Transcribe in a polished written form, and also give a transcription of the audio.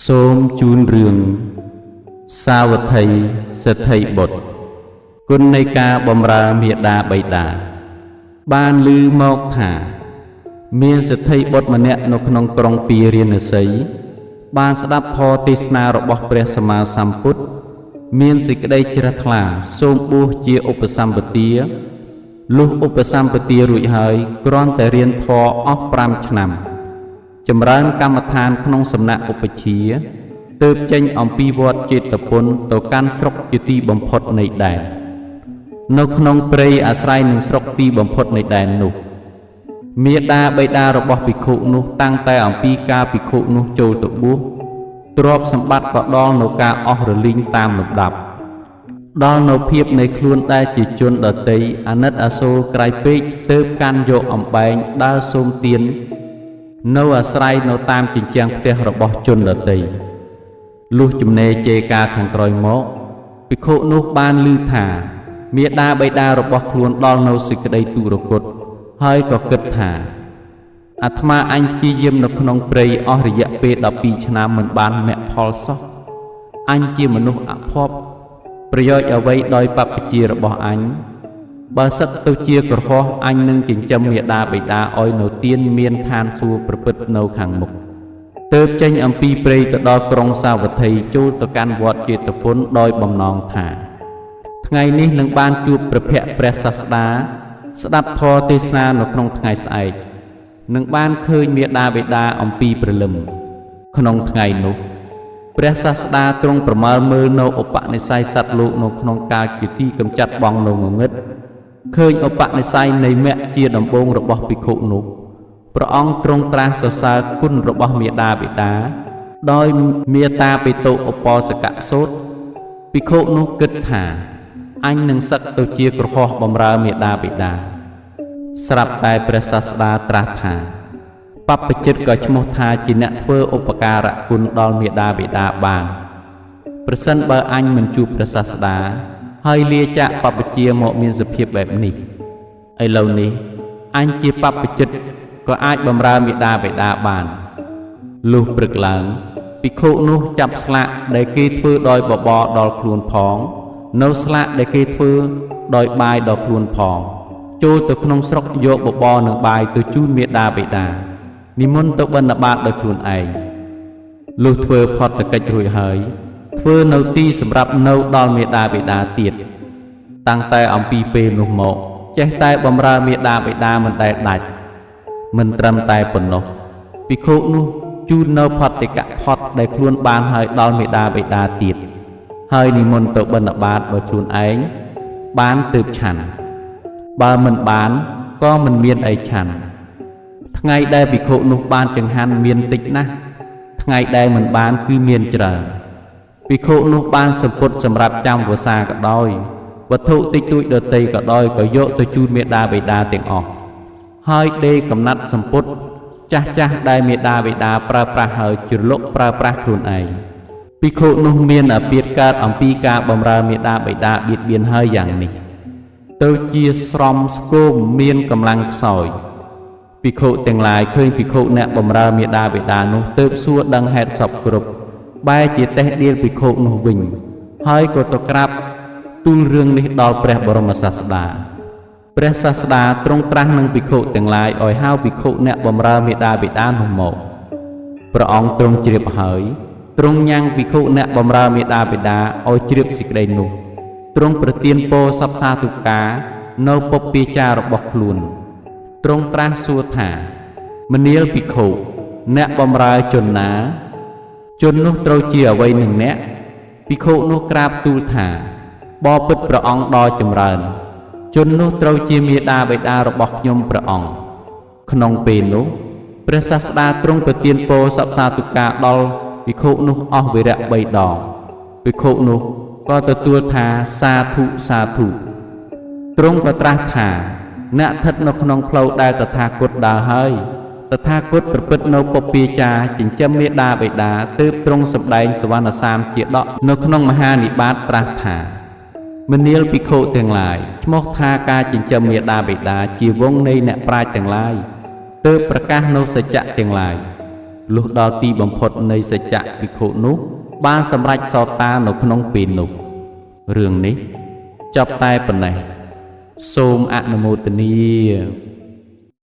សូមជូនរឿងសាវត្ថីសេដ្ឋីបុត្រគុណនៃការបម្រើមាតាបិតាបានឮមកថា មានសេដ្ឋីបុត្រម្នាក់នៅក្នុងក្រុងពារាណសី បានស្ដាប់ធម៌ទេសនារបស់ព្រះសម្មាសម្ពុទ្ធមានសេចក្តីជ្រះថ្លាសូមបួសជាឧបសម្បទាលុះឧបសម្បទារួចហើយគ្រាន់តែរៀនធម៌អស់5ឆ្នាំ ចម្រើនកម្មដ្ឋានក្នុងសំណាក់ឧបជាទើបចេញអំពីវត្តចេតពុនទៅកាន់ស្រុកជាទីបំផុតនៃដែននៅក្នុងព្រៃអាស្រ័យនឹងស្រុកទីបំផុតនៃដែននោះមាតាបិតារបស់ភិក្ខុនោះតាំងតែអំពីការភិក្ខុនោះចូលទៅបួសទ្រព្យសម្បត្តិក៏ដល់នៅការអស់រលីងតាមលំដាប់ដល់នៅភាពនៃខ្លួនដែលជាជនដទៃអាណិតអាសូរក្រៃពេកទើបកាន់យកអំបែងដើរសូមទាននៅអាស្រ័យនៅតាមជញ្ជាំងផ្ទះរបស់ជនដទៃលុះចំណេរជេរការខាងក្រោយមកភិក្ខុនោះបានឮថាមាតាបិតារបស់ខ្លួនដល់នៅសេចក្តីទុរគតហើយក៏គិតថាអាត្មាអញព្យាយាមនៅក្នុងព្រៃអស់រយៈពេល12ឆ្នាំមិនបានមគ្គផលសោះអញជាមនុស្សអភ័ព្វប្រយោជន៍អ្វីដោយបព្វជិរបស់អញបើសឹកទៅជាក្រហោះអញនឹងចិញ្ចឹមមាតាបិតាឲ្យនៅទានមានឋានសួគ៌ប្រព្រឹត្តនៅខាងមុខទើបចេញអំពីព្រៃទៅដល់ក្រុងសាវត្ថីចូលទៅកាន់វត្តចេតពុនដោយបំណងថាថ្ងៃនេះនឹងបានជួបព្រះភ័ក្ត្រព្រះសាស្តាស្ដាប់ធម៌ទេសនានៅក្នុងថ្ងៃស្អែកនឹងបានឃើញមាតាបិតាអំពីព្រលឹមក្នុងថ្ងៃនោះព្រះសាស្តាទ្រង់ប្រមើលមើលនៅឧបនិស្ស័យសត្វលោកនៅក្នុងកាលជាទីកំចាត់បងនៅងងឹតឃើញឧបនិស្ស័យនៃមគ្គជាដំបូងរបស់ភិក្ខុនោះព្រះអង្គទ្រង់ត្រាស់សរសើរគុណរបស់មាតាបិតាដោយមេត្តាបិតុឧបោសកសូត្រភិក្ខុនោះគិតថាអញនឹងសឹកទៅជាក្រហោះបំរើមាតាបិតាស្រាប់តែព្រះសាស្តាត្រាស់ថាបព្វជិតក៏ឈ្មោះថាជាអ្នកធ្វើឧបការៈគុណដល់មាតាបិតាបានប្រសិនបើអញមិនជួបព្រះសាស្តាហើយលាចាកបព្វជិមកមានសភាពបែបនេះឥឡូវនេះអញជាបព្វជិតក៏អាចបំរើមាតាបិតាបានលុះព្រឹកឡើងភិក្ខុនោះចាប់ស្លាកដែលគេធ្វើដោយបបរដល់ខ្លួនផងនៅស្លាកដែលគេធ្វើដោយបាយដល់ខ្លួនផងចូលទៅក្នុងស្រុកយកបបរនិងបាយទៅជូនមាតាបិតានិមន្តទៅបិណ្ឌបាតដោយខ្លួនឯងលុះធ្វើផតកិច្ចរួចហើយធ្វើនៅទីសម្រាប់នៅដល់មាតាបិតាទៀតតាំងតែអំពីពេលនោះមកចេះតែបំរើមាតាបិតាមិនដែលដាច់មិនត្រឹមតែប៉ុណ្ណោះភិក្ខុនោះជូននៅផតិកផតដែលខ្លួនបានហើយដល់មាតាបិតាទៀតហើយនិមន្តទៅបិណ្ឌបាតដោយខ្លួនឯងបានទើបឆាន់បើមិនបានក៏មិនមានអីឆាន់ថ្ងៃដែលភិក្ខុនោះបានចង្ហាន់មានតិចណាស់ថ្ងៃដែលមិនបានគឺមានច្រើនភិក្ខុនោះបានសម្ពុតសម្រាប់ចាំវស្សាក៏ដោយវត្ថុតិចតួចដទៃក៏ដោយក៏យកទៅជូនមាតាបិតាទាំងអស់ហើយដេកកំណាត់សម្ពុតចាស់ចាស់ដែលមាតាបិតាប្រើប្រាស់ហើយជ្រលក់ប្រើប្រាស់ខ្លួនឯងភិក្ខុនោះមានអាពាធកើតអំពីការបម្រើមាតាបិតាបៀតបៀនហើយយ៉ាងនេះទៅជាស្រមស្គមមានកម្លាំងខ្សោយភិក្ខុទាំងឡាយឃើញភិក្ខុអ្នកបម្រើមាតាបិតានោះទើបសួរដឹងហេតុសពគ្រប់បែរជាតេះដៀលភិក្ខុនោះវិញហើយក៏ទៅក្រាបទូលរឿងនេះដល់ព្រះបរមសាស្តាព្រះសាស្តាទ្រង់ត្រាស់នឹងភិក្ខុទាំងឡាយឲ្យហៅភិក្ខុអ្នកបម្រើមាតាបិតានោះមកព្រះអង្គទ្រង់ជ្រាបហើយទ្រង់ញ៉ាំងភិក្ខុអ្នកបម្រើមាតាបិតាឲ្យជ្រាបសេចក្តីនោះទ្រង់ប្រទានពរសព្ទសាធុការនៅពុព្វាចាររបស់ខ្លួនទ្រង់ត្រាស់សួរថាមនាលភិក្ខុអ្នកបម្រើជនណាជននោះត្រូវជាអ្វីនឹងអ្នកភិក្ខុនោះក្រាបទូលថាបបិទ្ធព្រះអង្គដ៏ចម្រើនជននោះត្រូវជាមាតាបិតារបស់ខ្ញុំព្រះអង្គក្នុងពេលនោះព្រះសាស្តាទ្រង់ប្រទានពរសព្ទសាធុការដល់ភិក្ខុនោះអស់វិរៈ3ដងភិក្ខុនោះក៏ទទួលថាសាធុសាធុទ្រង់ក៏ត្រាស់ថាអ្នកស្ថិតនៅក្នុងផ្លូវដែលតថាគតដើរហើយតថាគតប្រព្រឹត្តនៅពុព្វាចារចិញ្ចឹមមាតាបិតាទើបទ្រង់សម្ដែងសវណ្ណសាមជាដកនៅក្នុងមហានិបាតត្រាស់ថាមនាលភិក្ខុទាំងឡាយឈ្មោះថាការចិញ្ចឹមមាតាបិតាជាវងនៃអ្នកប្រាជ្ញទាំងឡាយទើបប្រកាសនៅសច្ចៈទាំងឡាយ លុះដល់ទីបំផុតនៃសច្ចៈភិក្ខុនោះ បានសម្រេចសោតានៅក្នុងពេលនោះរឿងនេះចប់តែប៉ុណ្ណេះសូមអនុមោទនា។